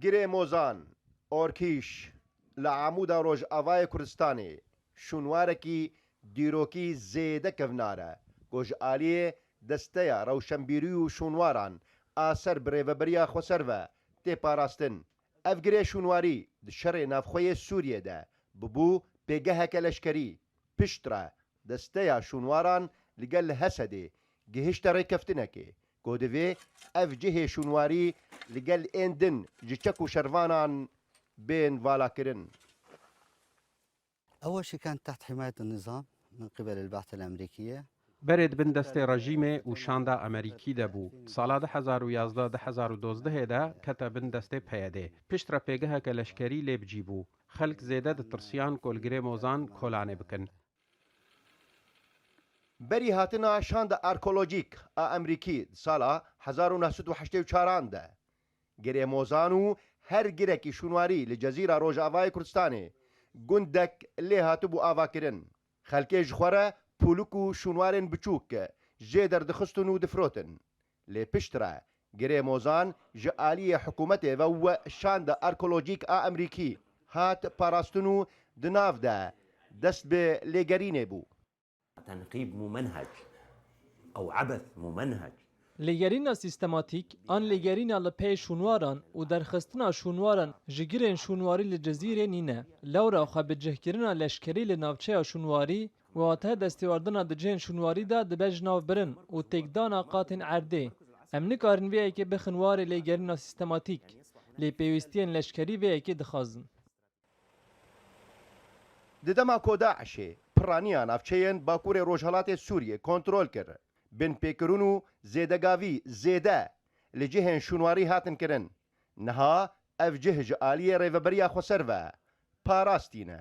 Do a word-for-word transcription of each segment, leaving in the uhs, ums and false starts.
Girê Mozan, Orkîş, li Amûda Rojavayê Kurdistanê şûnwarekî dîrokî zêde kevnar e, ku ji aliyê Desteya Rewşenbîrî û Şûnwaran a ser bi Rêveberiya Xweser ve tê parastin. Ev girê şûnwarî di şerê navxwe yê Sûriyê de bibû pêgeheke leşkerî. Piştre desteya şûnwaran li gel Hesedê gihişte rêkeftinekê, ku divê ev cihê şûnwarî li gel ên din ji çek û şervanan bên valakirin. أول شيء كانت تحت حماية النظام من قبل البعثة الأمريكية. Berê di bin destê rejîmê û şanda Amerîkî de bû. Sala du hezar û yazdeh du hezar û dozdehê de kete bin destê P Y D'ê. Piştre pêgeheke leşkerî lê bi cî bû. Xelk zêde ditirsiyan ku li Girê Mozan kolanê bikin. Berî hatina şanda arkeolojîk a Amerîkî di sala hezar û neh sed û heştê û çaran de, Girê Mozan û her girekî şûnwarî li Cezîra Rojavayê Kurdistanê gundek lê hatibû avakirin. Xelkê ji xwe re pûlik û şûnwarên biçûk jê derdixistin û difirotin. Lê piştre Girê Mozan ji aliyê hikûmetê ve û şanda arkeolojîk a Amerîkî hat parastin û di nav de dest bi lêgerînê bû. تنقيب ممنهج أو عبث ممنهج. Lêgerîna sîstematîk an lêgerîna li pey şûnwaran û derxistina şûnwaran ji girên şûnwarî li Cizîrê nîne. Lewra xwebicihkirina leşkerî li navçeya şûnwarî û hate destêwardina di cihên şûnwarî de dibe jinavbirin û têkdana qatên erdê. Em nikarin vê yekê bixin warê lêgerîna sîstematîk, lê pêwîstiyên leşkerî vê yekê dixwazin. Di dema ku DAIŞê piraniya navçeyên Bakurê Rojhelatê Sûriyê kontrol kir, binpêkirin û zêdegavî zêde li cihên şûnwarî hatin kirin. Niha ev cih ji aliyê Rêveberiya Xweser ve parastî ne.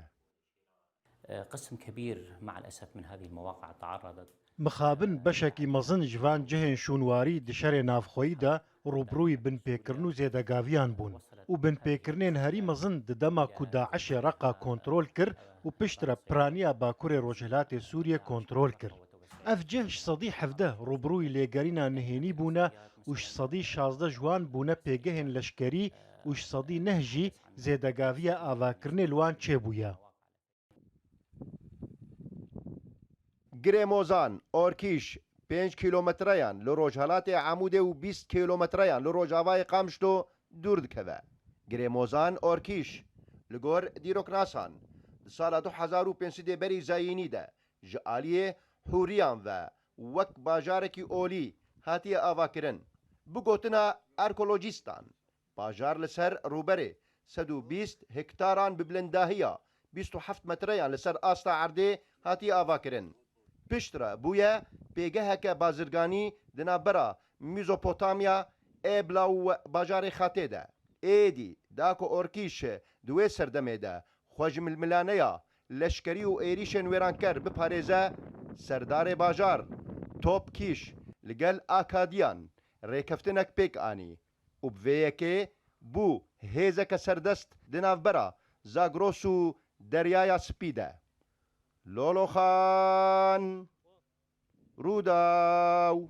قسم كبير مع الأسف من هذه المواقع تعرضت Mixabin beşekî mezin ji van cihên şûnwarî di şerê navxweyî de rûbirûyî binpêkirin û zêdegaviyan bûn û binpêkirinên herî mezin di dema ku DAIŞê Reqa kontrol kir û piştre piraniya Bakurê Rojhilatê Sûriyê kontrol kir. Ev cih ji sedî hevdeh rûbirûyî lêgerîna nihênî bûne û ji sedî şazdeh ji wan bûne pêgehên leşkerî û ji sedî neh jî zêdegaviya avakirinê li wan çêbûye. Girê Mozan, Orkîş, pênc kîlometreyan li rojhelatê Amûdê û bîst kîlometreyan li rojavayê Qamişlo dûr dikeve. Girê Mozan, Orkîş, li gor dîroknasan, di sala du hezar û pênc sedê berî zayînî de ji aliyê Hûriyan ve wek bajarekî olî hatiye avakirin. Bi gotina arkeolojîstan, bajar li ser rûberê sed û bîst hektaran bi bilindahiya bîst û heft metreyan li ser asta erdê hatiye avakirin. Piştre bûye pêgeheke bazirganî di navbera Mîzopotamya, Êbla û bajarê Xatê de. Êdî da ku Orkîş di wê serdemê de xwe ji milmilaneya leşkerî û êrîşên wêranker biparêze, serdarê bajar Top Kîş li gel Akadiyan rêkeftinek pêk anî û bi vê yekê bû hêzeke serdest di navbera Zagros û Deryaya Spî de. Loloxan, Rûdaw.